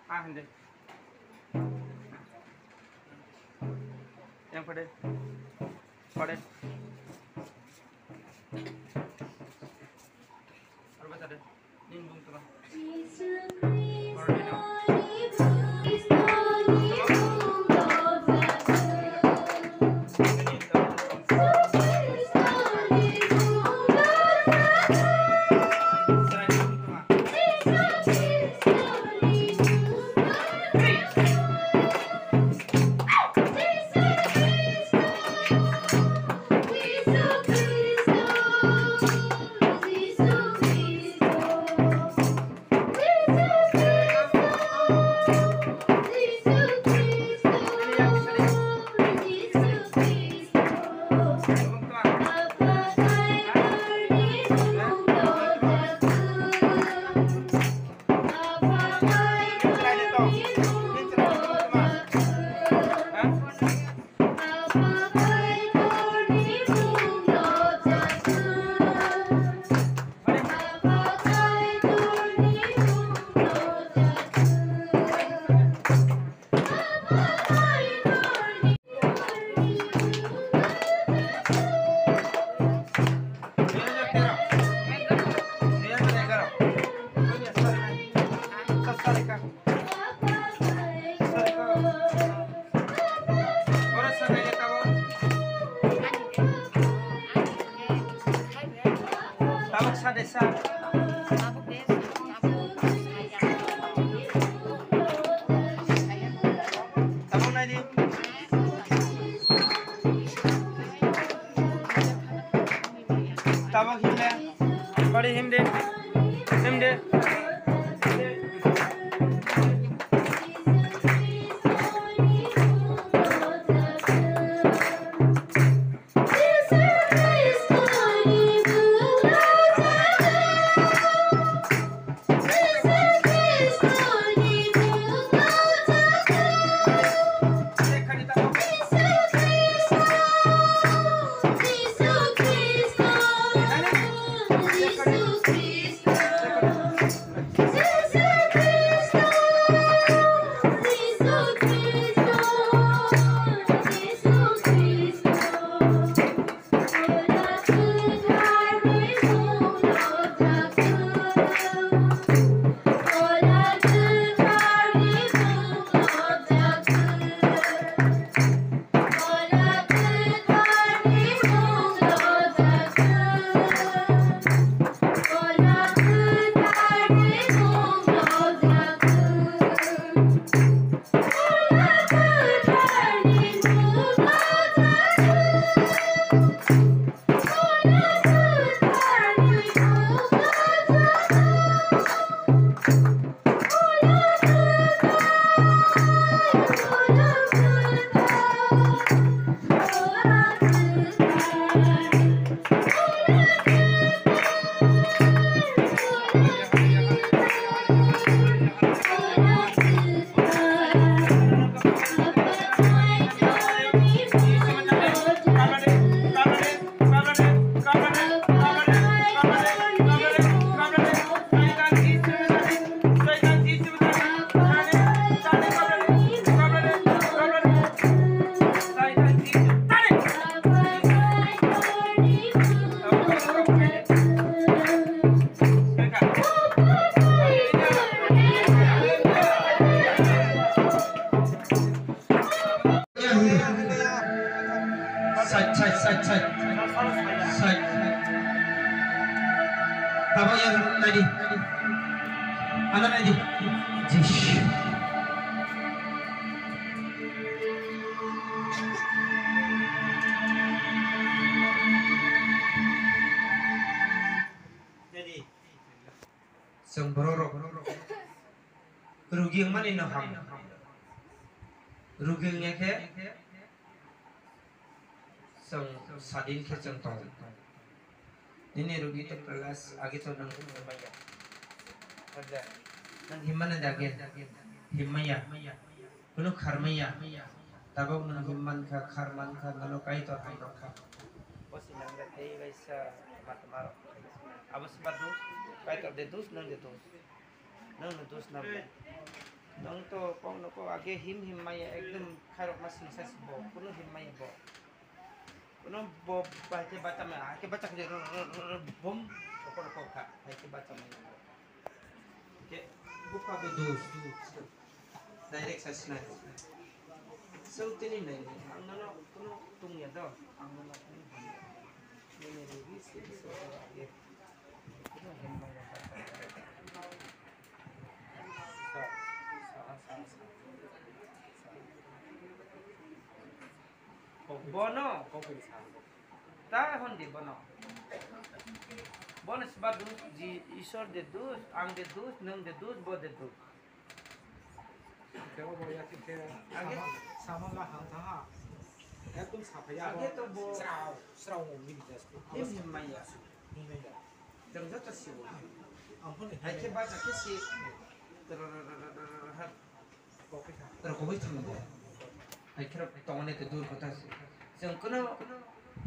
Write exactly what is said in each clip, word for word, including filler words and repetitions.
Ah, hindi. Yang pade. Pade. Arba tade. Ning bung tuma. Tabuk sa de sa. Tabuk nai di. Tabuk him de. Bari him de. Him de. Side, side, side, side. Side. Baba, yang nadi. Anak nadi. Jish. Chwng borok rok rugi wngmani no ham. Rugi wngya khe chwng sadin khe chwng tongo. Nini rugi to plus agi to nang himma ya. Nang himma na dage himma ya. Kunu kharmaya. Tabuk nwng him mankha, khar mankha, nono Kaitor hamrokha. Bo se nang le tei bai sa matma rok. Abo se ma dus, Kaitor de dus, nwng de dus. Nwng no dus nam le. Nwng to kokno kok age him him maya ekdom khairokma singsa si bo, kunu him maya bo. Kunu bo bai khe bacha maya, hai khe bacha khe ro, ro, ro, ro, bum, rokor rokor kha, hai khe bacha maya bo. Khe bupha bo dus, dus. Direct sa sinai. Sel tini nai, ang nono kunu tungya do, ang nono kunu hamya. Nini rigi sigi sigi age. Kunu him maya bacha. Bono ta hondi bono. Bono sba dus, ji Isor de dus, ang de dus, nwng de dus, bo de dus. Tebo bo ya khe age sama, sama la hang tha ha. Ekdom saphai ya. Age to bo srao, srao min das. Im him maya. Min maya. Jang joto sibo. Ampun hai khe bacha khe si. Rokoboi thangbo. Hai khe rok tongmani te dur kotha se. Chwng kuno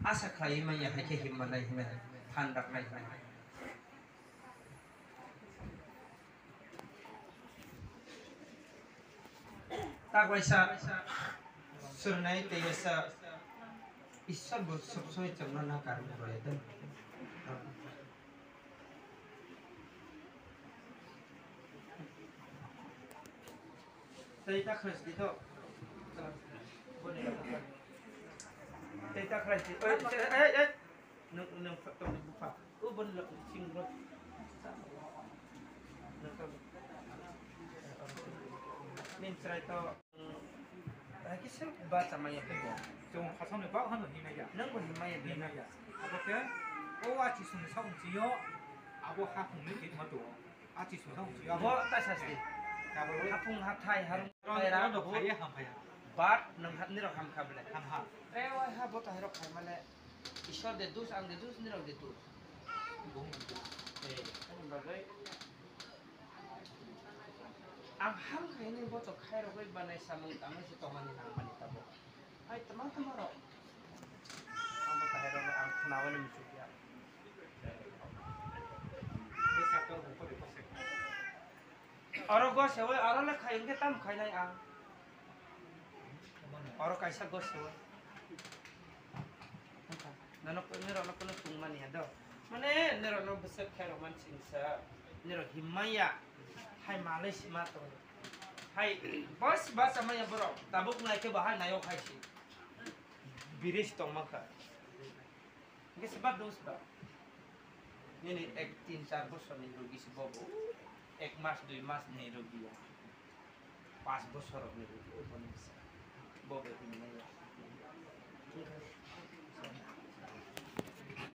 asa khlaiwi manya hai khe himma nai hwnwi phan rak nai hwnwi. Tak waisa surnai tei waisa Isor bo sob somoi chwngno na karwi rwya de. Tei ta khlai sidi to. Tei ta khlai sidi. Oi, oi, oi, oi. Nung, nung, tong ni bupha. U bon lo, sing lo. Nung to. Nin chrai to. Hai kisa bacha maya phaio. Chwng khasakni bak hano hinmaya. Nwng bo hinmaya, hinmaya. Abo khe o achi sumni sakni sio abo haphungni thikma tongo. Achi sumni sakni sio abo. Bo ta sasti. Abo haphung hathai harung ro, ro, ro, bo phaiya, ham phaiya. Bat nwng ha, nirok ham kha bele. Ham ha. Re o ha bo ta herok khai male. Isor de dus, ang de dus, nirok de dus. Bo hum dus. Eh, ani bagwi. Ang ham khainwi bochok khairogwi banai samung tangwi se tongmani nangmani tabuk. Hai twma twma rok. Ang bo kahairokno ang khwnawani muchukya. Oro gosewi aro le khai wngkhe tamo khainai ang. Oro kaisa gosewi. Nono, norokno kunu tungmani ya do. Mane norokno bwswk khairok man singsa. Norok himmaya. Hai malai sima tongo. Hai bas bas amaya borok. Tabuk nai khe bahai nayok hai si. Biris tongma kha. Hingke se ba dos ba. Nini ek tin char bosor ni rogi se bobo. Ek mas dui mas ni rogi ya. Pas bosor ni rogi. Bobo himmaya.